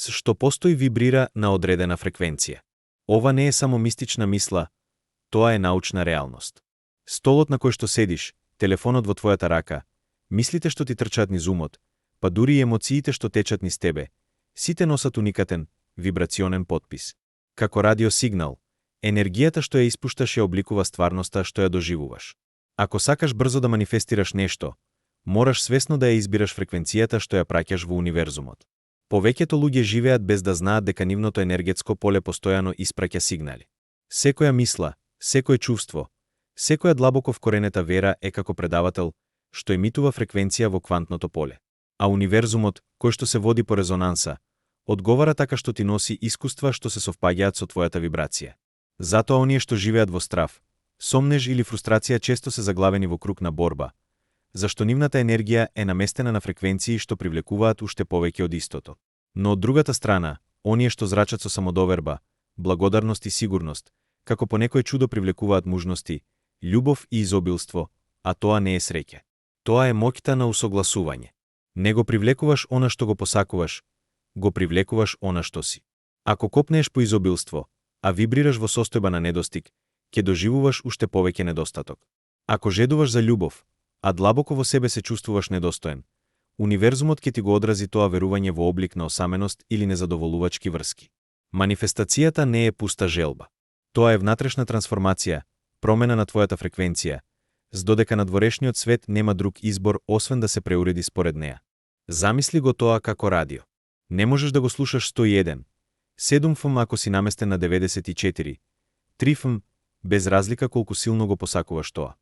што постои вибрира на одредена фреквенција. Ова не е само мистична мисла, тоа е научна реалност. Столот на кој што седиш, телефонот во твојата рака, мислите што ти трчаат низ умот, па дури и емоциите што течат низ тебе, сите носат уникатен, вибрационен потпис. Како радиосигнал, енергијата што ја испушташ ја обликува стварноста што ја доживуваш. Ако сакаш брзо да манифестираш нешто, мораш свесно да ја избираш фреквенцијата што ја праќаш во универзумот. Повеќето луѓе живеат без да знаат дека нивното енергетско поле постојано испраќа сигнали. Секоја мисла, секое чувство, секоја длабоко вкоренета вера е како предавател што емитува фреквенција во квантното поле. А универзумот, кој што се води по резонанса, одговара така што ти носи искуства што се совпаѓаат со твојата вибрација. Затоа оние што живеат во страв, сомнеж или фрустрација често се заглавени во круг на борба, зашто нивната енергија е наместена на фреквенции што привлекуваат уште повеќе од истото. Но од другата страна, оние што зрачат со самодоверба, благодарност и сигурност, како по некој чудо привлекуваат мужности, љубов и изобилство, а тоа не е среќа. Тоа е моќта на усогласување. Не го привлекуваш она што го посакуваш, го привлекуваш она што си. Ако копнееш по изобилство, а вибрираш во состојба на недостиг, ќе доживуваш уште повеќе недостаток. Ако жедуваш за љубов, а длабоко во себе се чувствуваш недостоен, универзумот ќе ти го одрази тоа верување во облик на осаменост или незадоволувачки врски. Манифестацијата не е пуста желба. Тоа е внатрешна трансформација, промена на твојата фреквенција, здодека надворешниот свет нема друг избор освен да се преуреди според неа. Замисли го тоа како радио. Не можеш да го слушаш 101, 7 FM ако си наместен на 94, 3 FM, без разлика колку силно го посакуваш тоа.